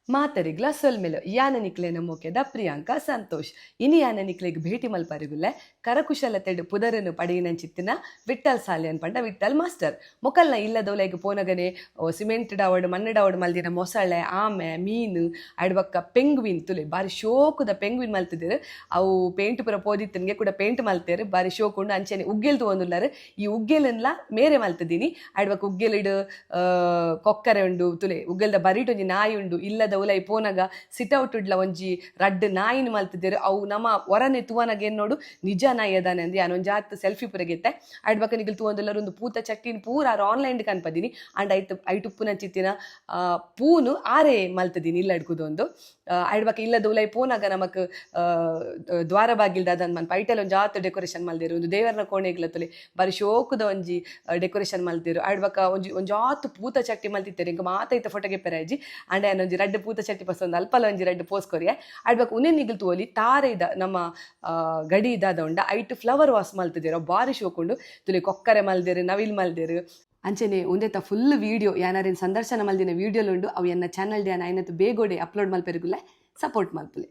ಮಾತೆರೆಗ್ಲಾ ಸೊಲ್ಮೆಲು. ಯಾನ ನಿಕ್ಲೆನ ಮೋಕೆದ ಪ್ರಿಯಾಂಕಾ ಸಂತೋಷ್. ಇನಿ ಯಾನ ನಿಕ್ಲೆಗ್ ಭೇಟಿ ಮಲ್ಪರೆಗುಲ್ಲೆ ಕರಕುಶಲತೆಡ್ ಪುದರನ್ನು ಪಡೆಯಿನಂಚಿತ್ತಿನ ವಿಠಲ್ ಸಾಲ್ಯಾನ್ ಪಂಡ ವಿಠಲ್ ಮಾಸ್ಟರ್. ಮೊಕಲ್ನ ಇಲ್ಲದೊಲೆಗ್ ಪೋನಗನೆ ಸಿಮೆಂಟ್ ಡಾವಡ್ ಮಣ್ಣು ಡಾವಡ್ ಮಲ್ದಿನ ಮೊಸಳೆ, ಆಮೆ, ಮೀನು, ಐಡ್ ಬೊಕ್ಕ ಪೆಂಗ್ವಿನ್ ತುಲೆ ಬಾರಿ ಶೋಕುದ ಪೆಂಗ್ವಿನ್ ಮಲ್ತಿದೆರ್. ಅವು ಪೇಂಟ್ ಪೂರ ಪೋದಿತ್ತನ್ಗೆ ಕೂಡ ಪೇಂಟ್ ಮಲ್ತೆರ್, ಬಾರಿ ಶೋಕು ಉಂಡು. ಅಂಚನೆ ಉಗ್ಗೆಲ್ ತೂವೊಂದುಲ್ಲರ್, ಈ ಉಗ್ಗೆಲನ್ಲ ಮೇರೆ ಮಲ್ತಿದೀನಿ. ಐಡ್ ಬೊಕ್ಕ ಉಗ್ಗೆಲಿಡ್ ಕೊಕ್ಕರೆ ಉಂಡು ತುಲೆ, ಉಗ್ಗೆಲ್ದ ಬರಿಟ್ ಒಂಜಿ ನಾಯಿ ಉಂಡು. ಇಲ್ಲದ ಉಲೈ ಪೋನಗ ಸಿಟ್ ಔಟ್ ಡ್ಲ ಒಂಜಿ ರಡ್ಡ್ ನಾಯಿನ್ ಮಲ್ತಿದೆರ್. ಅವು ನಮ ಒರನೆ ತೂವನಗ ಎನ್ನೋಡು ನಿಜ ನಾಯಿ ದಾನೆ ಅಂದ್. ಯಾನ್ ಒಂಜಾತ್ ಸೆಲ್ಫಿ ಪೂರ ಗೆತ್ತೆ. ಐಡ್ ಬೊಕ್ಕ ನಿಕುಲು ತೂವೊಂದುಲ್ಲರ್, ಉಂದು ಪೂತ ಚಟ್ಟಿನ್ ಪೂರ ಆರ್ ಆನ್ಲೈನ್ ಡ್ ಕನ್ಪದಿನಿ. ಆಂಡ ಐತ ಐಟ್ ಉಪ್ಪುನಂಚಿತ್ತಿನ ಪೂನು ಆರೇ ಮಲ್ತಿದೀನಿ ಇಲ್ಲಡ್ ಕುದೊಂದು. ಐಡ್ ಬೊಕ್ಕ ಇಲ್ಲದ ಉಲೈ ಪೋನಗ ನಮಕ್ ದ್ವಾರ ಬಾಗಿಲ್ ದಾದ ಮನ್ಪ ಐಟೆಲ ಒಂಜಾತ್ ಡೆಕೋರೇಷನ್ ಮಲ್ದೆರ್. ಉಂದು ದೇವರ್ನ ಕೋಣೆಗ್ಲ ತೂಲೆ, ಬಾರಿ ಶೋಕುದ ಒಂಜಿ ಡೆಕೋರೇಷನ್ ಮಲ್ದೆರ್. ಐಡ್ ಬೊಕ್ಕ ಒಂಜಿ ಒಂಜಾತ್ ಪೂತ ಚಟ್ಟಿ ಮಲ್ತಿತ್ತೆರ್. ಎಂಕ್ ಮಾತ ಐತ ಫೋಟೋ ಗೆಪ್ಪೆರೆ ಆಯಿಜಿ. ಆಂಡ ಯಾನ್ ಒಂಜಿ ರಡ್ಡ್ ಪೂತ ಚಟ್ಟಿ ಪಸೊಂದು ಅಲ್ಪಲ ಒಂಜಿ ರಡ್ಡ್ ಪೋಸ್ ಕೊರಿಯೆ. ಐಡ್ ಬೊಕ್ಕ ಉಂದೆನ್ ನಿಗುಲ್ ತೂವೊಲಿ, ತಾರೆದ ನಮ್ಮ ಗಡಿ ದಾದ ಉಂಡ ಐಟ್ ಫ್ಲವರ್ ವಾಸ್ ಮಲ್ತಿದೆರ್. ಅವು ಬಾರಿ ಶೋಕುಂಡು ತುಲೆ. ಕೊಕ್ಕರೆ ಮಲ್ದೆರ್, ನವಿಲ್ ಮಲ್ದೆರ್. ಅಂಚನೆ ಉಂದೆತ ಫುಲ್ ವೀಡಿಯೋ, ಯಾನ್ ಅರೆನ್ ಸಂದರ್ಶನ ಮಲ್ದಿನ ವೀಡಿಯೋಲು ಉಂಡು. ಅವು ಎನ್ನ ಚಾನಲ್ ಯಾನ್ ಆಯಿನತ್ ಬೇಗೋಡೆ ಅಪ್ಲೋಡ್ ಮಲ್ಪೆರೆಗುಲ್ಲೆ, ಸಪೋರ್ಟ್ ಮಲ್ಪುಲೆ.